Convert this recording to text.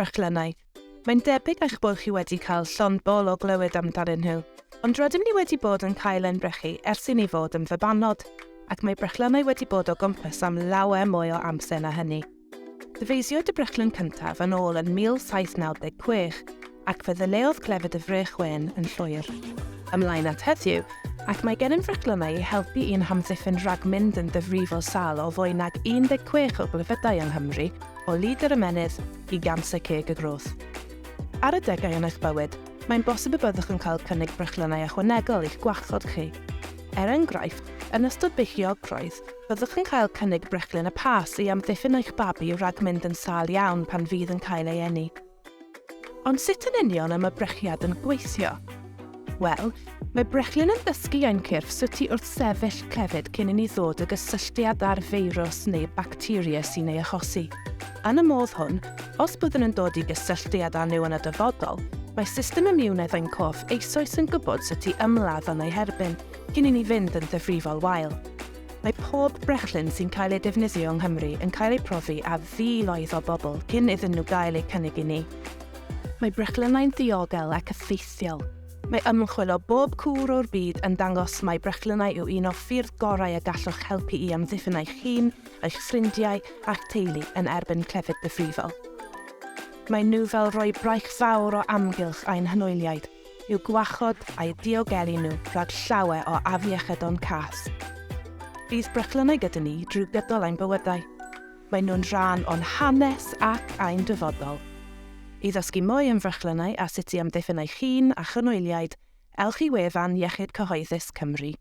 Brechlynnau. Mae'n debyg eich bod chi wedi cael llond bol o glywed amdanyn nhw, ond rydym ni wedi bod yn cael ein brechu ers i ni fod yn fabanod, ac mae brechlynnau wedi bod o gwmpas am lawer mwy o amser na hynny. Dyfeisiwyd y brechlyn cyntaf yn ôl yn 1796, ac fe ddileodd clefyd y frech wen yn llwyr. Ymlaen at heddiw, ac mae gennym frechlynnau i helpu i'n hamddiffyn rhag mynd yn ddifrifol sâl o fwy nag 16 o glefydau yng Nghymru, o lid yr ymennydd i ganser ceg y groth. Ar adegau yn eich bywyd, mae'n bosib y byddwch yn cael cynnig brechlynnau ychwanegol i'ch gwarchod chi. Er enghraifft, yn ystod beichiogrwydd, byddwch yn cael cynnig brechlyn y pas i amddiffyn eich babi rhag mynd yn sâl iawn pan fydd yn cael ei eni. Ond sut yn union y mae brechiad yn gweithio? Wel, mae brechlyn yn dysgu ein cyrff sut i wrthsefyll clefyd cyn i ni ddod o gysylltiad â'r feirws neu bacteria sy'n ei achosi. Yn y modd hwn, os byddwn yn dod i gysylltiad â nhw yn y dyfodol, mae system imiwnedd ein corff eisoes yn gwybod sut i ymladd yn eu herbyn cyn i ni fynd yn ddifrifol wael. Mae pob brechlyn sy'n cael ei defnyddio yng Nghymru yn cael eu profi ar filoedd o bobl cyn iddyn nhw gael eu cynnig i ni. Mae brechlynnau'n ddiogel ac effeithiol. Mae ymchwil o bob cwr o'r byd yn dangos mai brechlynnau yw un o'r ffyrdd gorau y gallwch helpu i amddiffyn eich hun, eich ffrindiau a'ch teulu yn erbyn clefyd difrifol. Maen nhw fel rhoi braich fawr o amgylch ein hanwyliaid. i'w gwarchod a'u diogelu nhw rhag llawer o afiechydon cas. Bydd brechlynnau gyda ni drwy gydol ein bywydau. Maen nhw'n rhan o'n hanes ac ein dyfodol. I ddysgu mwy am frechlynnau a sut i amddiffyn eich hun a'ch anwyliaid, ewch i wefan Iechyd Cyhoeddus Cymru.